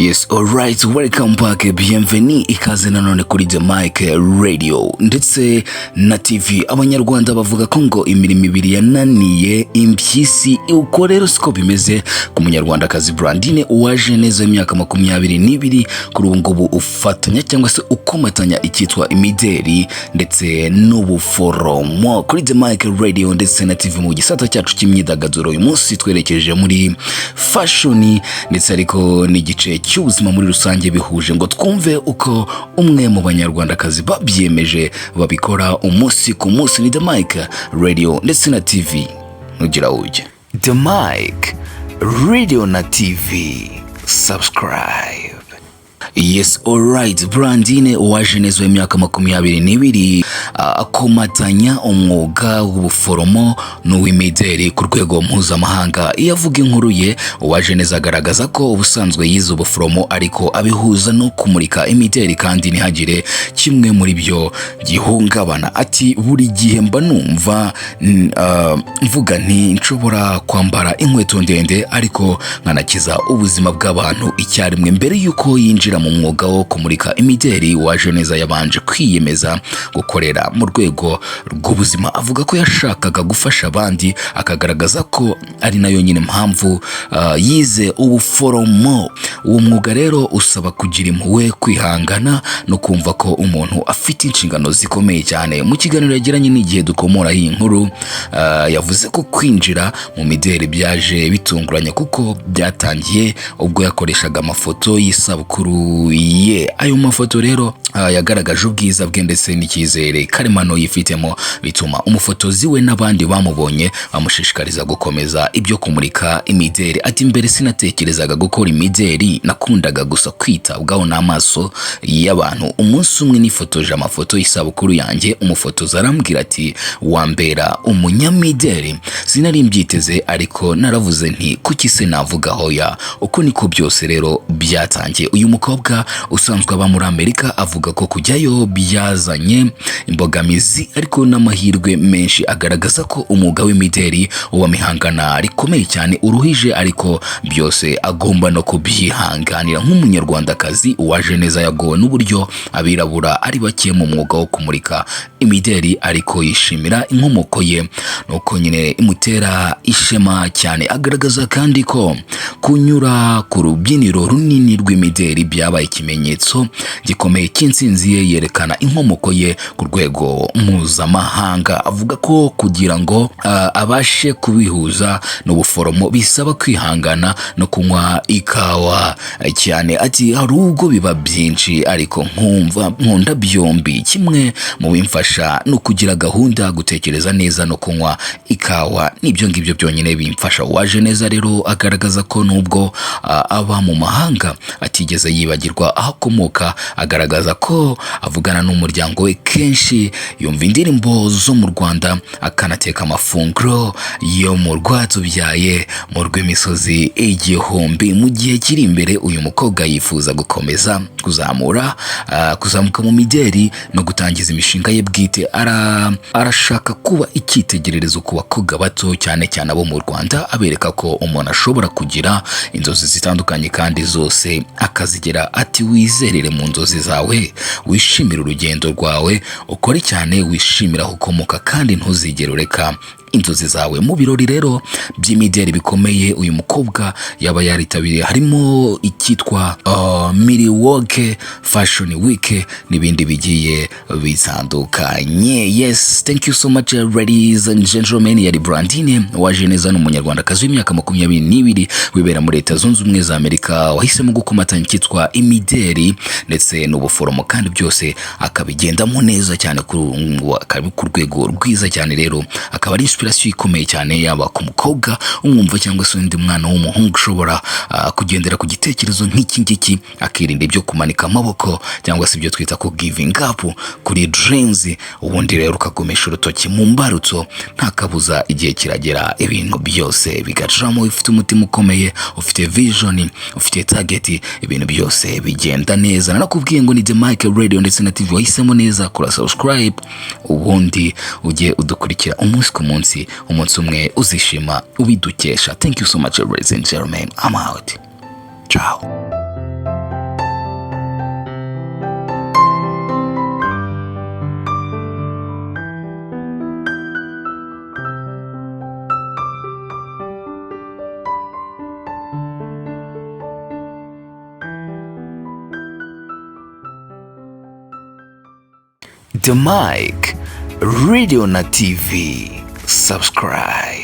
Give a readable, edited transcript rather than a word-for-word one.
Yes, alright, welcome back, bienvenue, ikaze nanone kuri The Mic Radio ndetse na TV. Abanyarwanda bavuga ko ngo imirimo ibiri yananiye impyisi, uko rero siko bimeze ku Munyarwandakazi Brandine Uwajeneza w'imyaka 22, kuri ubu ngubu ufatanya cyangwa se ukomatanya icyitwa imideri ndetse n'ubuforomo. Kuri The Mic Radio ndetse na TV, mu gisata cyacu cy'imyidagaduro, uyu munsi twerekeje muri fashion ndetse ariko n'igice cy'ubuzima muri rusange bihuje, ngo twumve uko umwe mu Banyarwandakazi babyiyemeje babikora umunsi ku munsi. Ni The Mic Radio ndetse na TV, ntugira ujya. The Mic Radio na TV, subscribe. Yes, alright. Brandine Uwajeneza w'imyaka 22 akomatanya umwuga w'ubuforomo n'uw'imideri ku rwego mpuzamahanga. Iyo avuga inkuru ye, Uwajeneza agaragaza ko ubusanzwe yize ubuforomo ariko abihuza no kumurika imideri, kandi ntihagire kimwe muri byo gihungabana. Ati: "Buri gihe mba numva mvuga nti nshobora kwambara inkweto ndende ariko nkanakiza ubuzima bw'abantu icyarimwe." Mbere y'uko yinjira mu mwuga wo kumurika imideri, Uwajeneza yabanje kwiyemeza gukorera mu rwego rw'ubuzima. Avuga ko yashakaga gufasha abandi, akagaragaza ko ari nayo nyine mpamvu yize ubuforomo. Uwo mwuga rero usaba kugira impuhwe, kwihangana no kumva ko umuntu afite inshingano zikomeye cyane. Mu kiganiro yagiranye n'igihe dukomoraho iyi nkuru, yavuze ko kwinjira mu mideli byaje bitunguranye, kuko byatangiye ubwo yakoreshaga amafoto y'isabukuru ye. Ayo mafoto rero yagaragaje ubwiza bwe ndetse n'icyizere karemano yifitemo, bituma umufotozi we n'abandi bamubonye bamushishikariza gukomeza ibyo kumurika imideli. Ati: "Mbere sinatekerezaga gukora imideli, nakundaga gusa kwitabwaho n'amaso y'abantu. Umunsi umwe nifotoje amafoto y'isabukuru yanjye, umufotozi arambwira ati 'Wambera umunyamideli.' Sinari mbyiteze, ariko naravuze nti 'Kuki se navuga hoya?' Uko niko byose rero byatangiye." Uyu mukobwa usanzwe aba muri Amerika avuga ko kujyayo byazanye imbogamizi ariko n'amahirwe menshi. Agaragaza ko umwuga w'imideli ubamo ihangana rikomeye cyane, uruhije, ariko byose agomba no kubyihanganira. Nk'Umunyarwandakazi, Uwajeneza yagowe n'uburyo abirabura ari bake mu mwuga wo kumurika imideli, ariko yishimira inkomoko ye nuko nyine imutera ishema cyane. Agaragaza kandi ko kunyura ku rubyiniro runini rw'imideli byabaye ikimenyetso gikomeye cy'intsinzi ye, yerekana inkomoko ye ku rwego mpuzamahanga. Avuga ko kugira ngo abashe kubihuza n'ubuforomo bisaba kwihangana no kunywa ikawa cyane. Ati: "Hari ubwo biba byinshi, ariko nkumva nkunda byombi. Kimwe mu bimfasha ni ukugira gahunda, gutekereza neza no kunywa ikawa. Nibyo ngibyo byonyine bimfasha." Uwajeneza rero agaragaza ko nubwo aba mu mahanga atigeze yibagirwa aho akomoka. Agaragaza ko avugana n'umuryango we kenshi, yumva indirimbo zo mu Rwanda, akanateka amafunguro yo mu rwatubyaye, mu rw'imisozi igihumbi. Mu gihe kiri imbere, uyu mukobwa yifuza gukomeza kuzamuka mu mideli no gutangiza imishinga ye bwite. Arashaka kuba icyitegererezo ku bakobwa bato, cyane cyane abo mu Rwanda, abereka ko umuntu ashobora kugira inzozi zitandukanye kandi zose akazigera. Ati: "Wizerere mu nzozi zawe, wishimire urugendo rwawe, ukore cyane, wishimire aho ukomoka, kandi ntuzigere ureka inzozi zawe." Mu birori rero by'imideli bikomeye uyu mukobwa yaba yaritabiriye harimo icyitwa Milwaukee Fashion Week n'ibindi bigiye bitandukanye. Yes, thank you so much, ladies and gentlemen. Yari Brandine Uwajeneza, ni Umunyarwandakazi w'imyaka 22 wibera muri Leta Zunze Ubumwe za Amerika, wahisemo gukomatanya icyitwa imideli ndetse n'ubuforomo, kandi byose akabigendamo neza cyane ku rwego rwiza cyane. Rero akaba ari inspiration ikomeye cyane, yaba ku mukobwa umwumva cyangwa se undi mwana w'umuhungu ushobora kugendera ku gitekerezo nk'iki ngiki, akirinda ibyo kumanika amaboko cyangwa se ibyo twita ku giving up kuri dreams. Ubundi rero ukagumisha urutoki mu mbarutso, nta kabuza igihe kiragera ibintu byose bigacamo. Ufite umutima ukomeye, ufite vision, ufite target, ibintu byose bigenda neza. Narakubwiye ngo ni The Mic Radio ndetse na TV, wahisemo neza. Kora subscribe, ubundi ujye udukurikira umunsi ku munsi. Umunsi umwe uzishima ubidukesha. Thank you so much, ladies and gentlemen. I'm out. Ciao. The Mike Radio na TV. Subscribe.